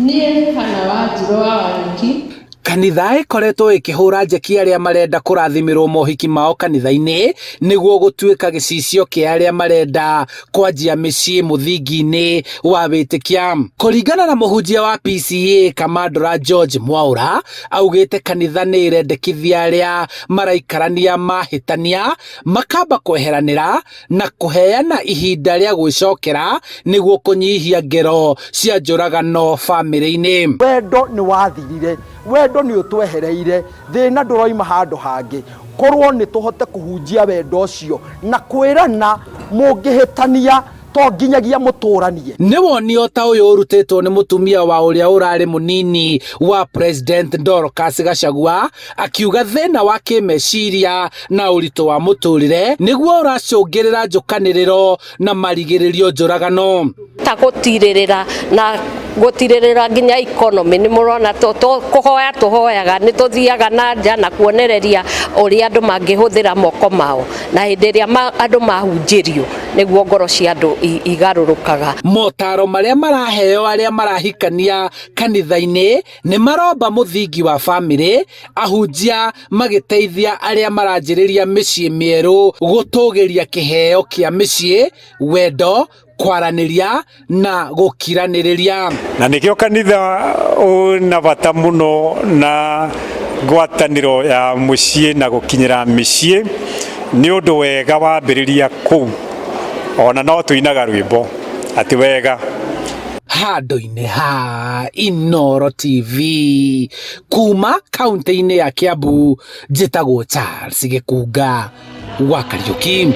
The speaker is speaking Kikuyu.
Niĩ Hannah Wanjirũ wa Wanyũki. Kanitha ĩkoretwo ĩkĩhũra njeki arĩa marenda kũrathimĩrwo mohiki mao kanitha-inĩ nĩguo gũtuĩka gĩcicio kĩa arĩa marenda kwanjia mĩciĩ mũthingi-inĩ wa wĩtĩkia. Kũringana na mũhunjia wa PCEA Kamandũra George Mwaũra, augĩte kanitha nĩ ĩrendekithia arĩa maraikarania mahĩtania makamba kweheranĩra na kũheana ihinda rĩa gwĩcokera nĩguo kũnyihia ngero cia njũragano bamĩrĩ-inĩ. Wendo nĩ wathirire, wendo nĩ ũtwehereire, thĩna ndũroima handũ hangĩ. Korwo nĩ tũhote kũhunjia wendo ũcio na kwĩrana mũngĩhĩtania to nginyagia mũtũranie. Nĩ woni o ta ũyũ ũrutĩtwo nĩ mũtumia wa ũrĩa ũrarĩ mũnini wa President Dorcas Gachagua akiuga thĩna wa kĩmeciria na ũritũ wa mũtũrĩre nĩguo ũracũngĩrĩra njũkanĩrĩro na marigĩrĩrio njũragano. Ta gũtirĩrĩra na gũtirĩrĩra nginya economy nĩ mũrona kũhoya tũhoyaga nĩ tũthiaga na nja na kuonereria ũrĩa andũ mangĩhũthĩra moko mao na hĩndĩ ĩrĩa andũ mahunjĩrio nĩguo ngoro cia andũ igarũrũkaga. Motaro marĩa maraheo arĩa marahikania kanitha-inĩ nĩ maromba mũthingi wa bamĩrĩ, ahunjia magĩteithia arĩa maranjĩrĩria mĩciĩ mĩerũ gũtũgĩria kĩheo kĩa mĩciĩ, wendo, kwaranĩria na gũkiranĩrĩria. Na nĩkĩo kanitha ũna bata mũno na ngwatanĩro ya mũciĩ na gũkinyĩra mĩciĩ nĩ ũndũ wega wambĩrĩria kũu, ona no tũinaga rwĩmbo atĩ wega. Handũ-inĩ ha Inooro TV kuma kaunti-inĩ ya Kiambu, njĩtagwo Charles Gĩkunga wa Kariũki.